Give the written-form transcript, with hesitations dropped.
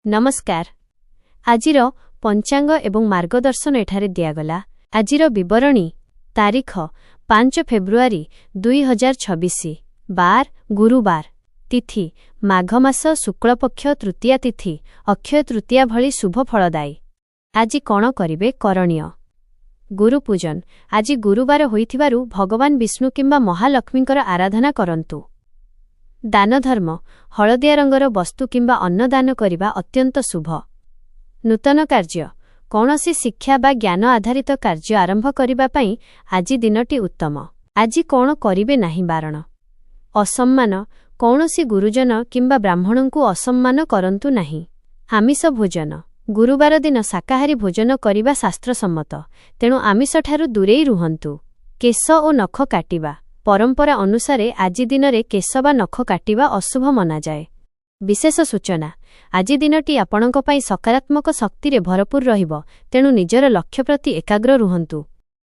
ନମସ୍କାର। ଆଜିର ପଞ୍ଚାଙ୍ଗ ଏବଂ ମାର୍ଗଦର୍ଶନ ଏଠାରେ ଦିଆଗଲା। ଆଜିର ବିବରଣୀ: ତାରିଖ 5 ଫେବୃଆରୀ 2026, ବାର ଗୁରୁବାର, ତିଥି ମାଘ ମାସ ଶୁକ୍ଳପକ୍ଷ ତୃତୀୟା ତିଥି, ଅକ୍ଷୟ ତୃତୀୟା ଭଳି ଶୁଭ ଫଳଦାୟୀ। ଆଜି କଣ କରିବେ? କରଣୀୟ: ଗୁରୁପୂଜନ। ଆଜି ଗୁରୁବାର ହୋଇଥିବାରୁ ଭଗବାନ ବିଷ୍ଣୁ କିମ୍ବା ମହାଲକ୍ଷ୍ମୀଙ୍କର ଆରାଧନା କରନ୍ତୁ। ଦାନଧର୍ମ: ହଳଦିଆ ରଙ୍ଗର ବସ୍ତୁ କିମ୍ବା ଅନ୍ନ ଦାନ କରିବା ଅତ୍ୟନ୍ତ ଶୁଭ। ନୂତନ କାର୍ଯ୍ୟ: କୌଣସି ଶିକ୍ଷା ବା ଜ୍ଞାନ ଆଧାରିତ କାର୍ଯ୍ୟ ଆରମ୍ଭ କରିବା ପାଇଁ ଆଜି ଦିନଟି ଉତ୍ତମ। ଆଜି କଣ କରିବେ ନାହିଁ? ବାରଣ: ଅସମ୍ମାନ। କୌଣସି ଗୁରୁଜନ କିମ୍ବା ବ୍ରାହ୍ମଣଙ୍କୁ ଅସମ୍ମାନ କରନ୍ତୁ ନାହିଁ। ଆମିଷ ଭୋଜନ: ଗୁରୁବାର ଦିନ ଶାକାହାରୀ ଭୋଜନ କରିବା ଶାସ୍ତ୍ରସମ୍ମତ, ତେଣୁ ଆମିଷଠାରୁ ଦୂରେଇ ରୁହନ୍ତୁ। କେଶ ଓ ନଖ କାଟିବା: ପରମ୍ପରା ଅନୁସାରେ ଆଜି ଦିନରେ କେଶ ବା ନଖ କାଟିବା ଅଶୁଭ ମନାଯାଏ। ବିଶେଷ ସୂଚନା: ଆଜି ଦିନଟି ଆପଣଙ୍କ ପାଇଁ ସକାରାତ୍ମକ ଶକ୍ତିରେ ଭରପୁର ରହିବ, ତେଣୁ ନିଜର ଲକ୍ଷ୍ୟ ପ୍ରତି ଏକାଗ୍ର ରୁହନ୍ତୁ।